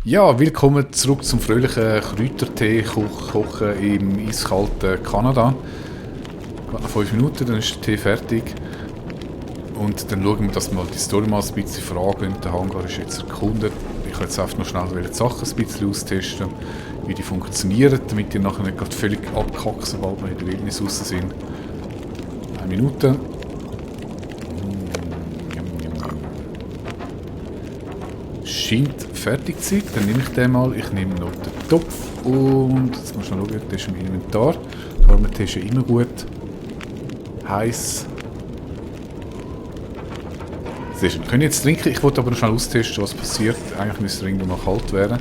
Ja, willkommen zurück zum fröhlichen Kräutertee-Kochen im eiskalten Kanada. Gerade noch 5 Minuten, dann ist der Tee fertig. Und dann schauen wir, dass wir mal die Story mal ein bisschen fragen. Der Hangar ist jetzt erkundet. Ich will jetzt einfach noch schnell die Sachen ein bisschen austesten, wie die funktionieren, damit die nachher nicht gerade völlig abkacken, sobald wir in der Wildnis raus sind. 1 Minute. Scheint fertig zu sein. Dann nehme ich den mal. Ich nehme noch den Topf und jetzt muss ich noch schauen, der ist im Inventar. Der Armetee ist ja immer gut. Heiß. Sehr schön. Wir können jetzt trinken. Ich wollte aber noch schnell austesten, was passiert. Eigentlich müsste er irgendwann mal kalt werden.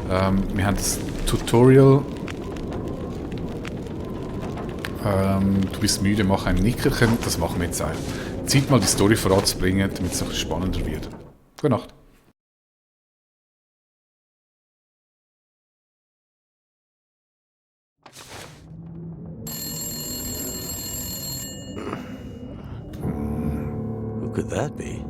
Wir haben das Tutorial. Du bist müde, mach ein Nickerchen. Das machen wir jetzt einfach. Zeit mal die Story voranzubringen, damit es noch spannender wird. Gute Nacht. Who could that be?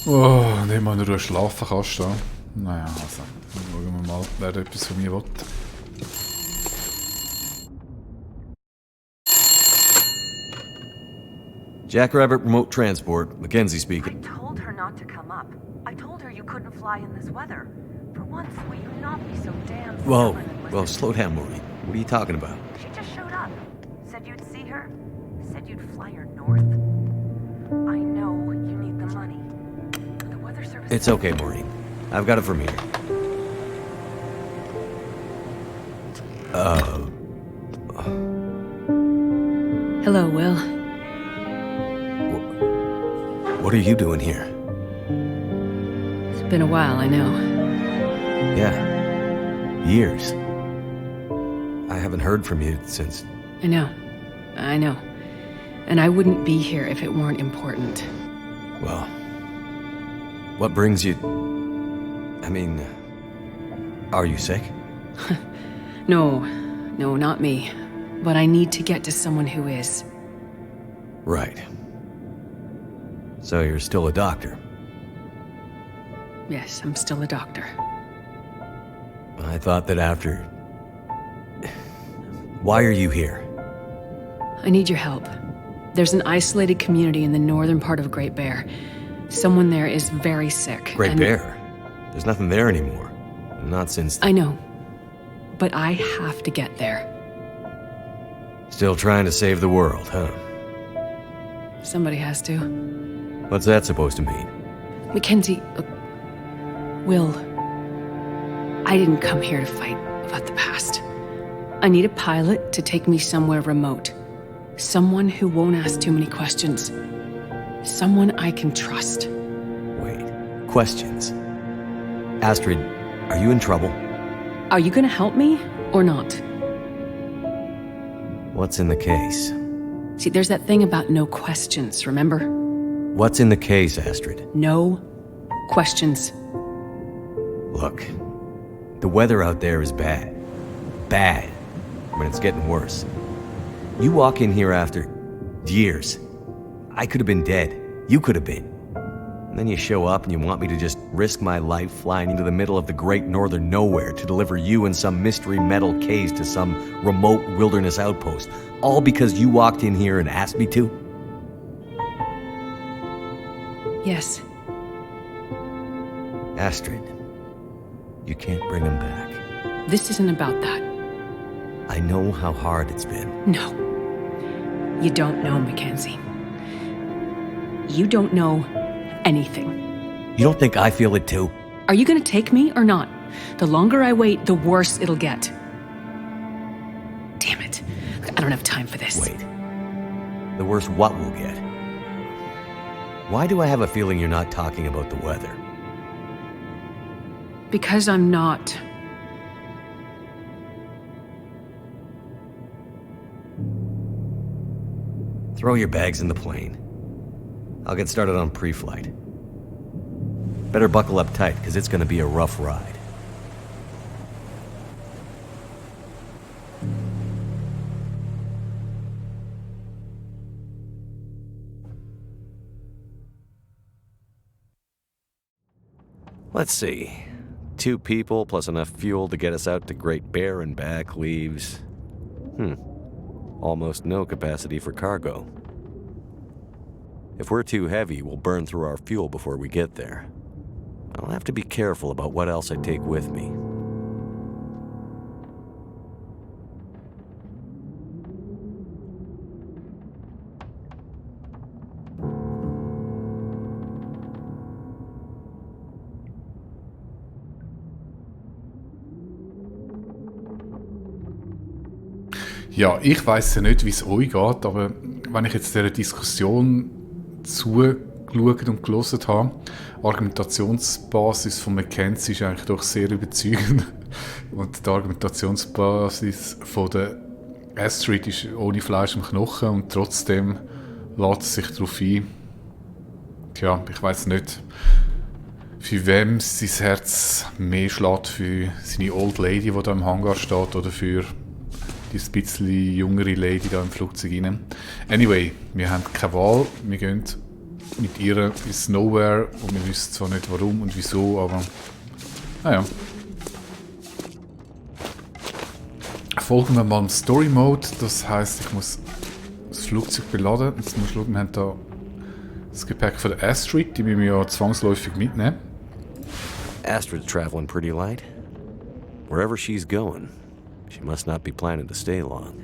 Oh, nicht mal in Ruhe schlafen kannst du. Naja, also, dann schauen wir mal, wer da etwas von mir will. Jackrabbit Remote Transport, Mackenzie I speaking. told her not to come up. I told her you couldn't fly in this weather. For once, will you not be so damn Whoa, stubborn and well, listen? slow down, Maureen. What are you talking about? She just showed up. Said you'd see her. Said you'd fly her north. I know you need the money. The weather service... It's okay, Maureen. I've got it from here. Hello, Will. What are you doing here? It's been a while, I know. Yeah. Years. I haven't heard from you since... I know. And I wouldn't be here if it weren't important. Well... What brings you... I mean... Are you sick? No, not me. But I need to get to someone who is. Right. So you're still a doctor? Yes, I'm still a doctor. I thought that after... Why are you here? I need your help. There's an isolated community in the northern part of Great Bear. Someone there is very sick. Great and- Bear? There's nothing there anymore. Not since... I know. But I have to get there. Still trying to save the world, huh? Somebody has to. What's that supposed to mean? Mackenzie, look, Will, I didn't come here to fight about the past. I need a pilot to take me somewhere remote. Someone who won't ask too many questions. Someone I can trust. Wait. Questions. Astrid, are you in trouble? Are you gonna help me or not? What's in the case? See, there's that thing about no questions, remember? What's in the case, Astrid? No questions. Look, the weather out there is bad. Bad. When it's getting worse. You walk in here after years. I could have been dead. You could have been. And then you show up and you want me to just risk my life flying into the middle of the great northern nowhere to deliver you in some mystery metal case to some remote wilderness outpost. All because you walked in here and asked me to? Yes, Astrid, you can't bring him back. this isn't about that. I know how hard it's been. No. You don't know, Mackenzie. You don't know anything. You don't think I feel it too? Are you gonna take me or not? The longer I wait, the worse it'll get. Damn it. I don't have time for this. Wait. The worse what we'll get? Why do I have a feeling you're not talking about the weather? Because I'm not. Throw your bags in the plane. I'll get started on pre-flight. Better buckle up tight, because it's going to be a rough ride. Let's see. 2 people plus enough fuel to get us out to Great Bear and back leaves... almost no capacity for cargo. If we're too heavy, we'll burn through our fuel before we get there. I'll have to be careful about what else I take with me. Ja, ich weiss ja nicht, wie es euch geht, aber wenn ich jetzt dieser Diskussion zugeschaut und gelesen habe, die Argumentationsbasis von Mackenzie ist eigentlich doch sehr überzeugend. Und die Argumentationsbasis von der Astrid ist ohne Fleisch im Knochen und trotzdem lädt es sich darauf ein. Tja, ich weiss nicht, für wem sein Herz mehr schlägt, für seine Old Lady, die da im Hangar steht, oder für die bisschen jüngere Lady da im Flugzeug rein. Anyway, wir haben keine Wahl. Wir gehen mit ihr ins Nowhere und wir wissen zwar nicht warum und wieso, aber naja. Folgen wir mal im Story Mode. Das heisst, ich muss das Flugzeug beladen. Jetzt muss ich schauen, wir haben da das Gepäck von der Astrid, die müssen wir ja zwangsläufig mitnehmen. Astrid's traveling pretty light. Wherever she's going, she must not be planning to stay long.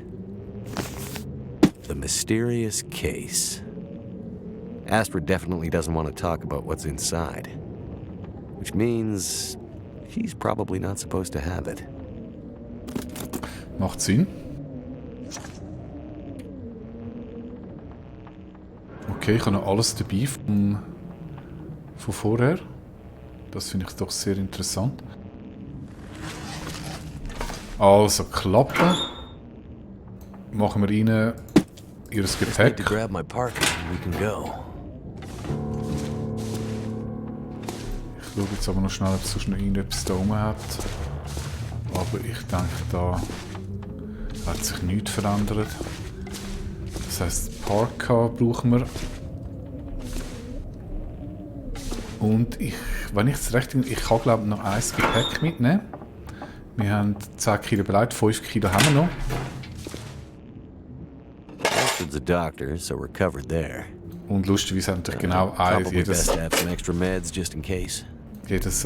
The mysterious case. Astrid definitely doesn't want to talk about what's inside. Which means she's probably not supposed to have it. Macht Sinn. Okay, ich habe noch alles dabei von vorher. Das finde ich doch sehr interessant. Also, Klappe. Machen wir rein ihr Gepäck. To grab my parka and we can go. Ich schaue jetzt aber noch schnell, ob es sonst noch irgendetwas da oben hat. Aber ich denke, da hat sich nichts verändert. Das heisst, Parka brauchen wir. Und wenn ich es recht bin, ich kann glaube ich noch ein Gepäck mitnehmen. Wir haben 10 Kilo bereit, 5 Kilo haben wir noch. Astrid's a doctor, so we're covered there. Und lustigerweise haben wir genau eins, Probably best to have some extra meds just in case. jedes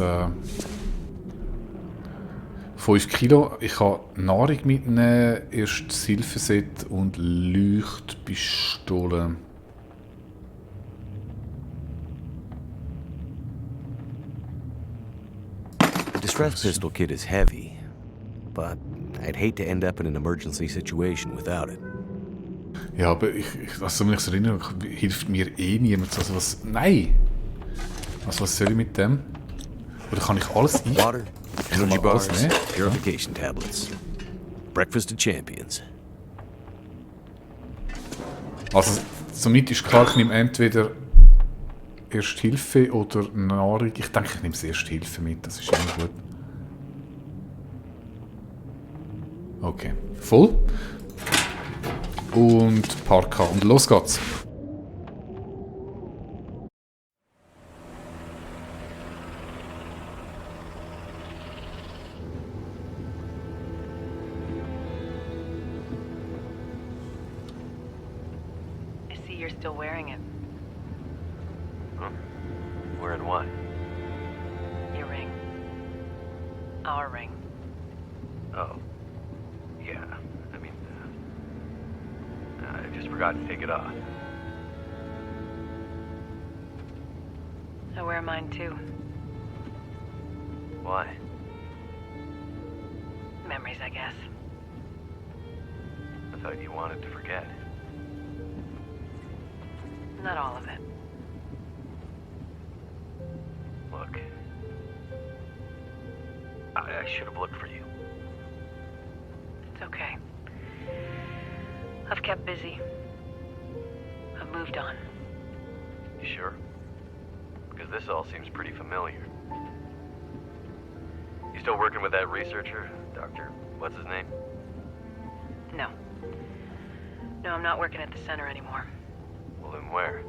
5 Kilo. Ich kann Nahrung mitnehmen, erstes Hilfeset und Leuchtpistole. The distress pistol kit is heavy, but I'd hate to end up in an emergency situation without it. Ja, aber also wenn ich es erinnere, hilft mir eh niemand. Also was? Nein! Also was soll ich mit dem? Oder kann ich alles ein? Water, kann energy mal alles bars, nehmen. purification tablets. Breakfast of champions. Also somit ist klar, ich nehme entweder Erste Hilfe oder Nahrung. Ich denke, ich nehme das Erste Hilfe mit, das ist immer gut. Okay, voll. Und Parka. Und los geht's. I see you're still wearing it. Wearing what? Your ring. Our ring. Oh. Yeah. I mean, I just forgot to take it off. I wear mine too. Why? Memories, I guess. I thought you wanted to forget. Not all of it. Look. I should have looked for you. It's okay. I've kept busy. I've moved on. You sure? Because this all seems pretty familiar. You still working with that researcher? Dr. What's his name? No. No, I'm not working at the center anymore. Well, then where?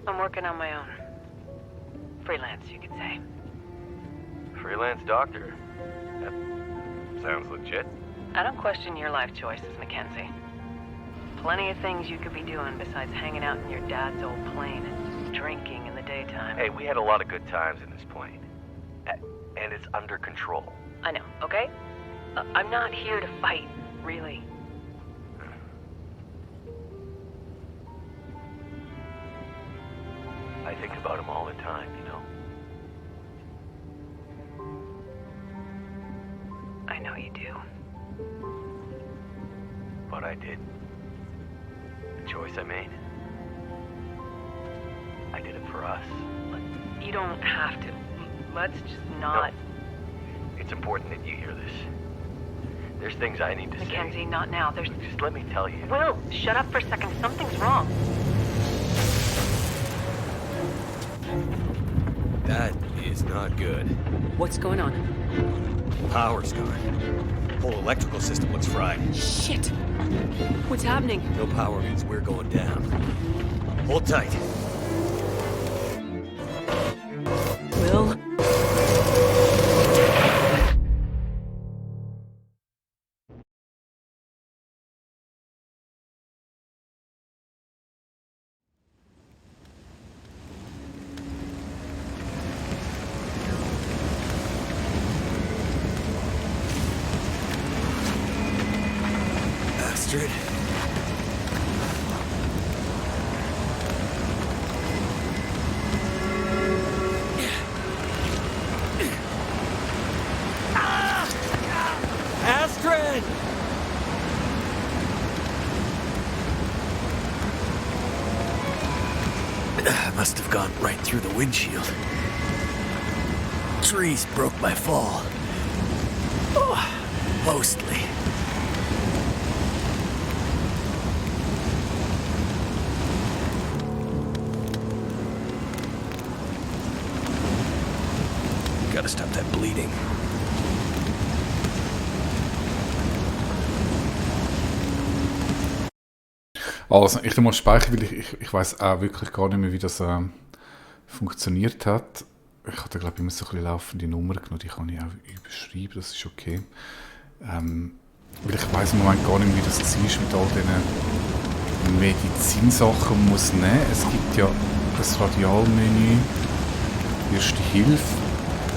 I'm working on my own. Freelance, you could say. Freelance doctor. That sounds legit. I don't question your life choices, Mackenzie. Plenty of things you could be doing besides hanging out in your dad's old plane and drinking in the daytime. Hey, we had a lot of good times in this plane. And it's under control. I know, okay? I'm not here to fight, really. I think about him all the time, you know? I know you do. What I did. The choice I made. I did it for us. You don't have to. Let's just not... No. It's important that you hear this. There's things I need to say. Mackenzie, not now. There's... Just let me tell you. Will, shut up for a second. Something's wrong. That is not good. What's going on? Power's gone. Whole electrical system looks fried. Shit! What's happening? No power means we're going down. Hold tight. Will? Astrid. Astrid! Must have gone right through the windshield. Trees broke my fall. Oh, mostly. Gotta stop that bleeding. Also, ich muss speichern, weil ich weiß auch wirklich gar nicht mehr, wie das funktioniert hat. Ich habe da, glaube ich, immer so ein bisschen laufende Nummer genommen, die kann ich auch überschreiben, das ist okay. Weil ich weiß im Moment gar nicht mehr, wie das ist mit all diesen Medizinsachen, die man muss nehmen. Es gibt ja das Radialmenü, Erste Hilfe.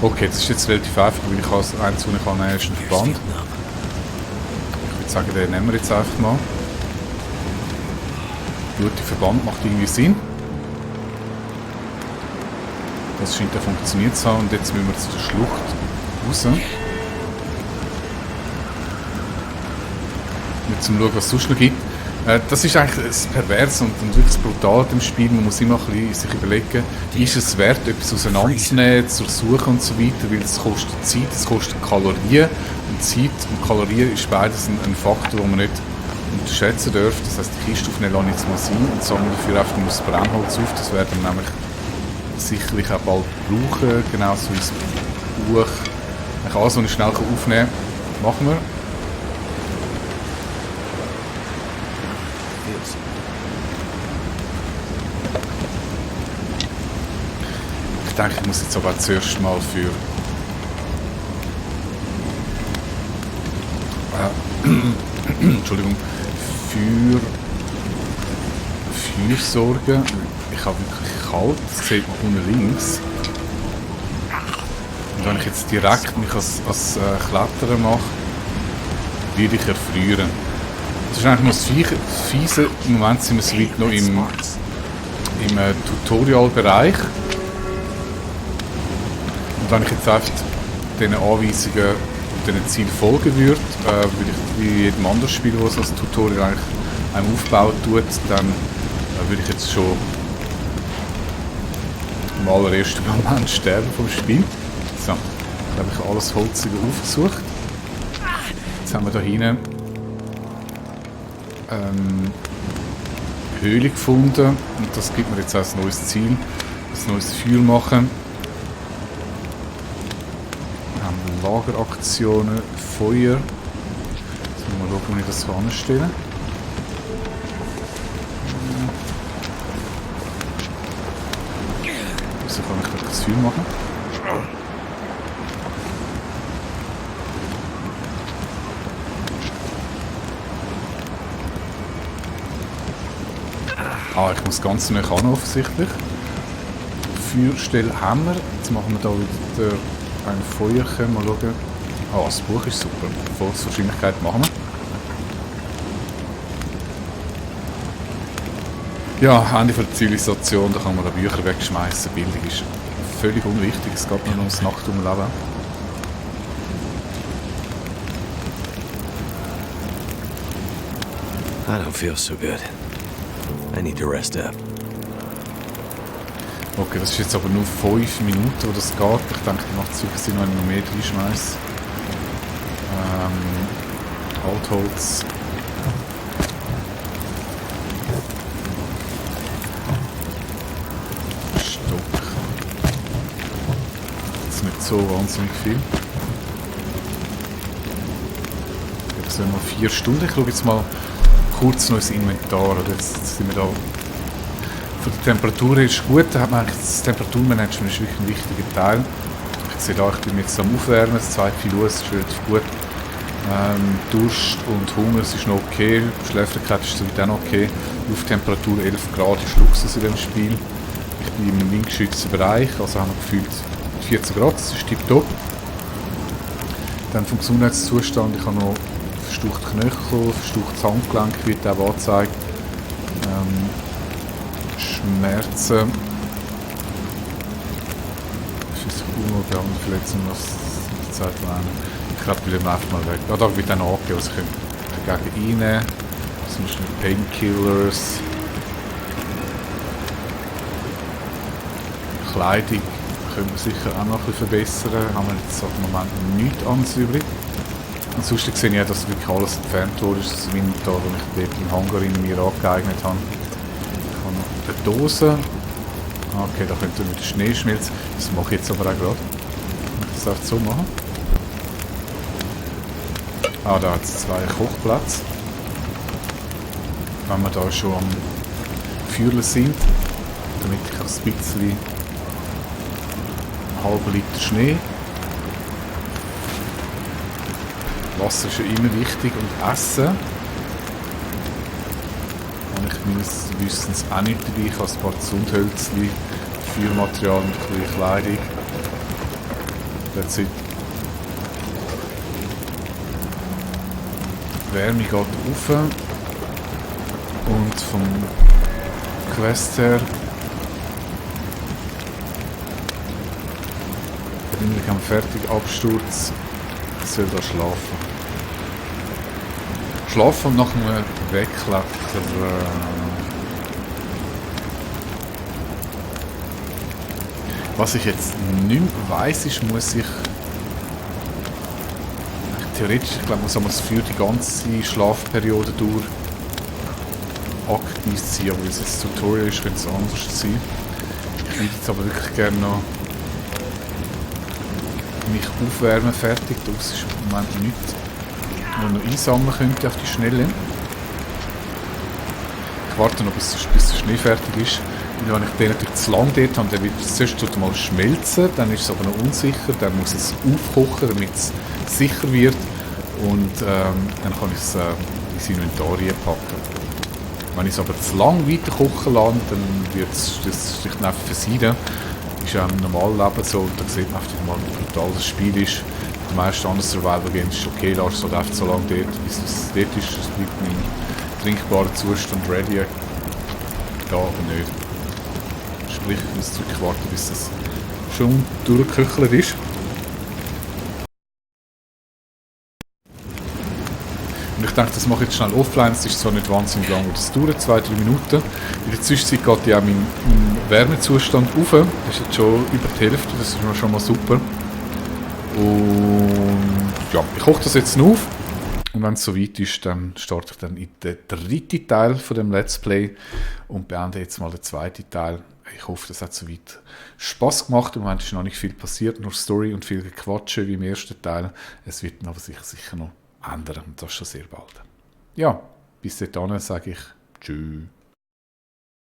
Okay, das ist jetzt relativ einfach, weil ich als einzelne kann nehmen, ist ein Verband. Ich würde sagen, den nehmen wir jetzt einfach mal. Gut, der Verband macht irgendwie Sinn. Das scheint ja funktioniert zu haben und jetzt müssen wir zu der Schlucht raus. Jetzt zum schauen, was es sonst noch gibt. Das ist eigentlich das Perverse und wirklich das Brutale im Spiel. Man muss immer ein bisschen sich überlegen, ist es wert, etwas auseinanderzunehmen, zu suchen und so weiter, weil es kostet Zeit, es kostet Kalorien. Und Zeit und Kalorien ist beides ein Faktor, den man nicht unterschätzen darf. Das heisst, die Kiste aufnehmen lasse ich jetzt mal sein und sammeln dafür einfach nur das Brennholz auf. Das werden wir nämlich sicherlich auch bald brauchen, genauso wie das Buch. Alles, was ich schnell aufnehmen kann, machen wir. Ich denke, ich muss jetzt aber zuerst mal für Entschuldigung, für Fürsorge. Ich habe wirklich kalt, das sieht man unten links. Und wenn ich jetzt direkt mich als Kletterer mache, würde ich erfrieren. Das ist eigentlich noch das Fiese. Im Moment sind wir so weit noch im Tutorial-Bereich. Und wenn ich jetzt einfach diesen Anweisungen und diesen Zielen folgen würde, würde ich wie jedem anderen Spiel, das das Tutorial eigentlich einem aufbauen tut, dann würde ich jetzt schon im allerersten Moment sterben vom Spiel. So, jetzt habe ich alles Holzige aufgesucht. Jetzt haben wir da hinten Höhle gefunden und das gibt mir jetzt als neues Ziel, ein neues Feuer machen. Wir haben Lageraktionen, Feuer. Jetzt müssen wir mal schauen, wie ich das so anstelle. Also kann ich das Feuer machen. Ah, ich muss ganz nah ran offensichtlich. Feuerstelle haben wir. Jetzt machen wir da wieder ein Feuerchen. Mal schauen. Ah, das Buch ist super. Volkswahrscheinlichkeit machen wir. Ja, Ende der Zivilisation, da kann man da Bücher wegschmeißen. Bildung ist völlig unwichtig. Es geht nur ums Nachtumleben. I don't feel so good. I need to rest up. Okay, das ist jetzt aber nur 5 Minuten, wo das geht. Ich denke, da macht es wirklich Sinn, wenn ich noch mehr reinschmeiße. Altholz. Stock. Das ist nicht so wahnsinnig viel. Jetzt sind wir 4 Stunden. Ich schaue jetzt mal kurz noch ins Inventar. Oder jetzt sind wir da. Von der Temperatur ist gut. Da hat man eigentlich das Temperaturmanagement ist wirklich ein wichtiger Teil. Ich sehe da, ich bin jetzt am Aufwärmen. Das 2 Uhr ist relativ gut. Durst und Hunger es ist noch okay. Schläfrigkeit ist soweit auch noch okay. Lufttemperatur 11 Grad ist Luxus in diesem Spiel. Ich bin im windgeschützten Bereich, also haben wir gefühlt 14 Grad. Das ist tipptopp. Dann vom Gesundheitszustand. Ich habe noch verstauchte Knöchel, verstauchtes Handgelenk wird auch angezeigt. Schmerzen. Verletzung, was die Zeit war. Ich glaube, wir nehmen einfach mal weg. Ja, da wird dann angegeben, was ich dagegen reinnehmen. Zum Beispiel Painkillers. Kleidung können wir sicher auch noch ein bisschen verbessern. Haben wir jetzt im Moment nichts anderes übrig. Ansonsten sehe ich auch, dass wirklich alles entfernt wurde. Das ist das Inventar, das ich dort im Hangar in mir angeeignet habe. Ich habe noch eine Dose. Okay, da könnte wieder Schnee schmelzen. Das mache ich jetzt aber auch gerade. Ich das einfach so machen. Ah, da hat es 2 Kochplätze. Wenn wir da schon am Feuern sind, damit ich ein bisschen einen halben Liter Schnee. Wasser ist ja immer wichtig und Essen. Und ich meines Wissens auch nicht dabei. Ich habe ein paar Zündhölzchen, Feuermaterial und ein bisschen Kleidung. That's it. Die Wärme geht rauf. Und vom Quest her bin am fertig Absturz. Ich soll da schlafen. Schlafen und nach einem Wegklettern. Was ich jetzt nicht mehr weiss, ist, muss ich theoretisch, ich glaube, muss das für die ganze Schlafperiode durch aktiv sein, aber wenn es jetzt Tutorial ist, könnte es anders sein. Ich würde jetzt aber wirklich gerne noch mich aufwärmen, fertig. Das ist im Moment nichts, was noch einsammeln könnte auf die Schnelle. Ich warte noch, bis der Schnee fertig ist. Und wenn ich den natürlich zu lang dort habe, dann wird es zuerst mal schmelzen, dann ist es aber noch unsicher, dann muss es aufkochen, damit es sicher wird und dann kann ich es ins Inventar packen. Wenn ich es aber zu lang weiter kochen lasse, dann wird es schlicht und einfach versieden. Das ist ja im normalen Leben so, und da sieht man einfach mal, wie brutal das Spiel ist. Die meisten anderen Survival Games ist okay, lass es halt einfach so lange dort, bis es dort ist, es bleibt im trinkbaren Zustand ready. Da aber nicht. Sprich, ich muss wirklich warten, bis es schon durchgeköchelt ist. Und ich denke, das mache ich jetzt schnell offline. Es ist zwar nicht wahnsinnig lang, aber das dauert 2-3 Minuten. In der Zwischenzeit geht ja auch mein Wärmezustand rauf. Das ist jetzt schon über die Hälfte, das ist schon mal super. Und ja, ich koche das jetzt noch auf. Und wenn es soweit ist, dann starte ich dann in den dritten Teil von dem Let's Play und beende jetzt mal den zweiten Teil. Ich hoffe, das hat soweit Spass gemacht. Im Moment ist noch nicht viel passiert, nur Story und viel Gequatsche wie im ersten Teil. Es wird aber sich sicher noch ändern und das schon sehr bald. Ja, bis dahin sage ich Tschüss.